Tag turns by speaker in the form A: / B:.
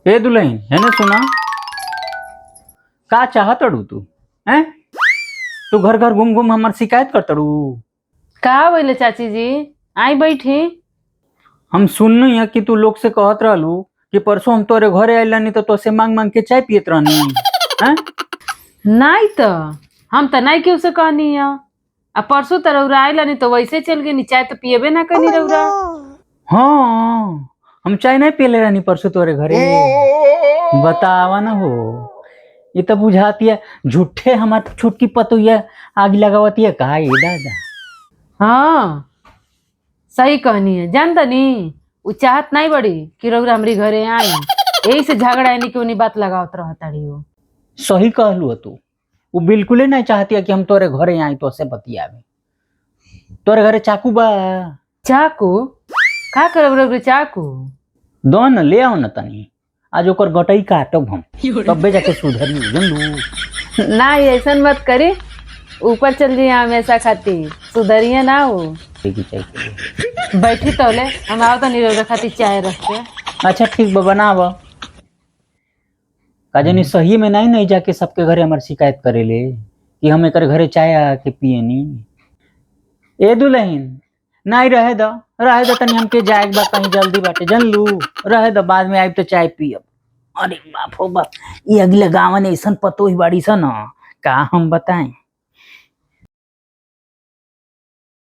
A: ए दुल्हन है ना, सुना, का चाहत अड़ू तू? हैं, तू घर घर घूम घूम हमार शिकायत करतड़ू?
B: का बोले चाची जी, आई बैठी।
A: हम सुननी है कि तू लोग से कहत रहलू कि परसों हम तोरे घरे आइल रहनी तो तोसे मांग मांग के चाय पियत रहनी हैं।
B: नहीं तो हम तो नहीं केहू से कहनी है। आ परसों तो रौरा आइल नहीं तो वैसे चल गई, चाय तो पियबे ना कनी रौरा।
A: हाँ, हम चाय नहीं पियले रहनी परसों तोरे घरे? बतावा ना हो, ये तो बुझाती है झूठे हमार छुटकी पतोइया आग लगावती है का ये दादा?
B: हाँ, सही कहनी है। जानता नी, उ चाहत नहीं बड़ी कि रौरा हमरी घरे आई, यही से झगड़ा यानी कि उन्हीं बात लगावत रहता हो।
A: सही कहलू तू। वो बिल्कुल ही नहीं चाहती है कि हम तोरे घरे आई तो से बतियावे। तोरे घरे चाकू बा?
B: चाकू का करब रौरा चाकू?
A: दो न, ले आओ न तनी, आज ओकर गटई काटब हम, तब्बे जाके सुधरी, जानलू?
B: ना, ऐसा मत करी, ऊपर चल जी हमेशा खाती सुधरिए ना हो।
A: की चाय के लिए।
B: बैठी तोले, हम आओ तो रौरा खाती चाय रख के।
A: अच्छा ठीक बा, बनाव। का जानी सही में नहीं नहीं जाके सबके घरे हमार शिकायत करेले कि हम एकर घरे चाय आके पियनी। ए दुल्हन, नहीं, रहे दो, रहे दो, तनी हमके जाए के बा कहीं, जल्दी बाटे, जानलू? रहे दो, बाद में आइब तो चाय पियब। अरे बाप हो बाप, ये अगले गाँव ने ऐसन पतो ही बाड़ी सन, का हम बताएं।